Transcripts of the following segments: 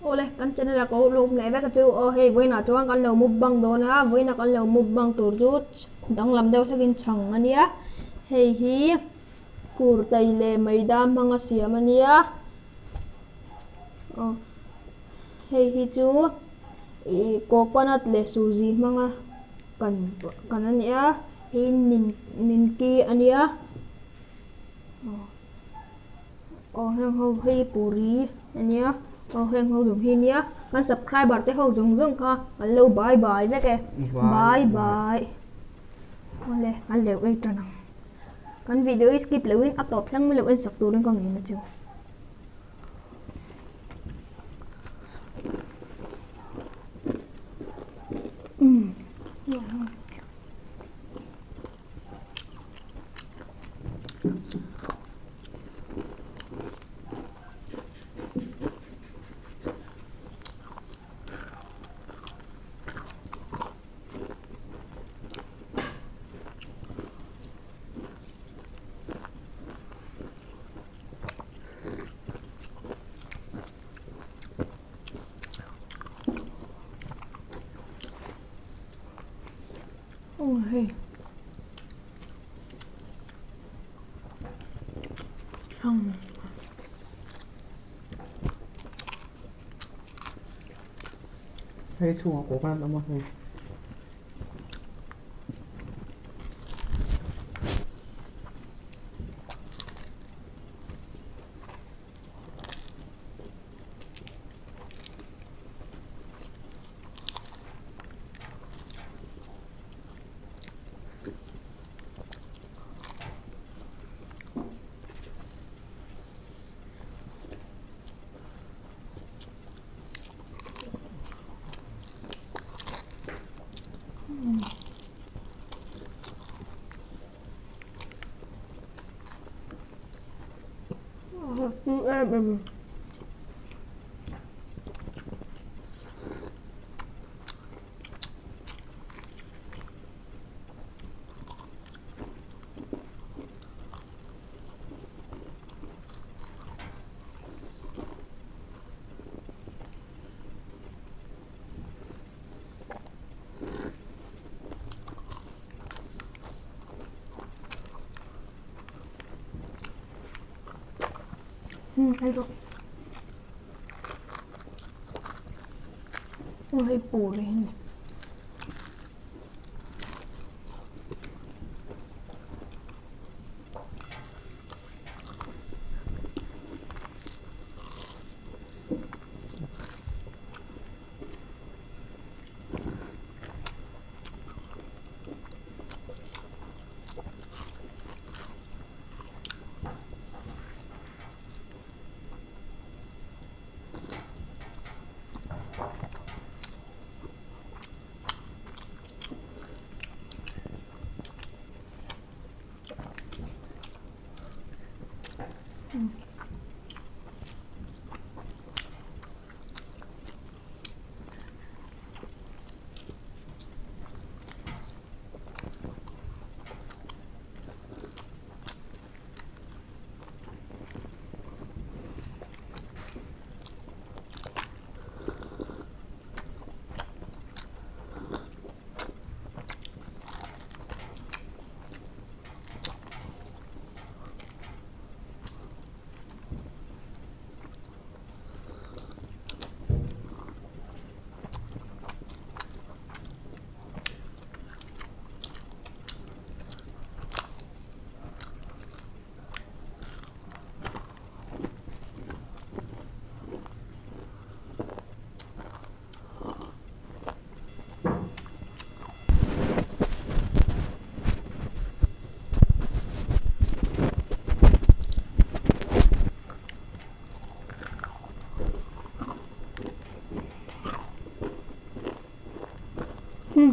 Awle kan channel a ko lawm leh vek a chu aw hei vawiinah chuan kan lo mukbang dawn a vawiinah kan lo mukbang tur chu danglam deuh hlekin chhang a nia hei hi kurtai leh maida hmanga siam a nia aw hei hi chu ih coconut leh suzi hmanga kan kan a nia hei nin ninki a nia aw. Aw heng ho hi puri a nia aw heng ho zawng hi a nia kan subscriber te ho zawng zawng kha an lo bye bye vek e bye bye awle an leu ei tan ang kan video hi skip loh in a tawp thleng mai loh en sak turin ka ngei na chu. Aw hei Hei chhungah coconut awm a hei. Hei rawh aw hei puri a ni.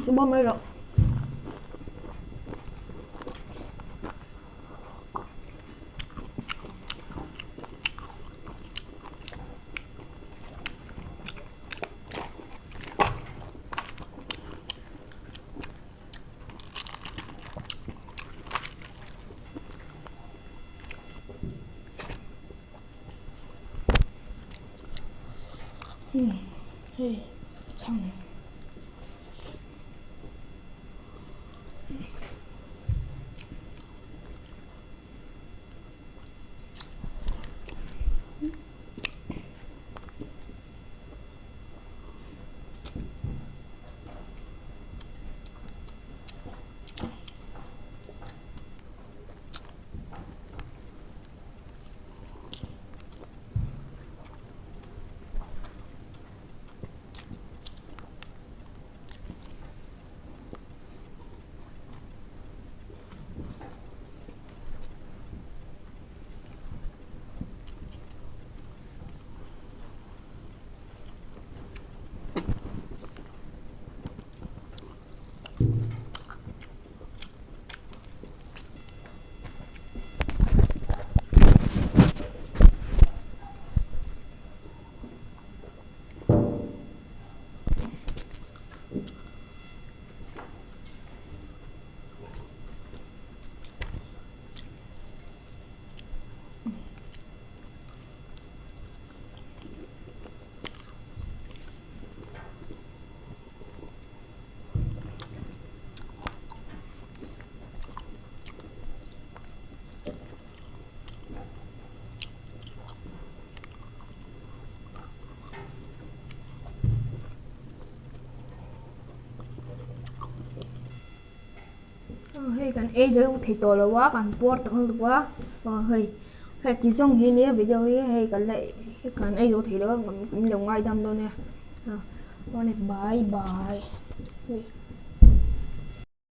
Chubawm mai rawh. Hei chhang. Hei kan ei zo thei tawh lo a kan puar tawh lutuk a hei heti zawng hi nia video hi hei kan la kan ei zo thei lo a min lo ngaidam dawn nia bye bye.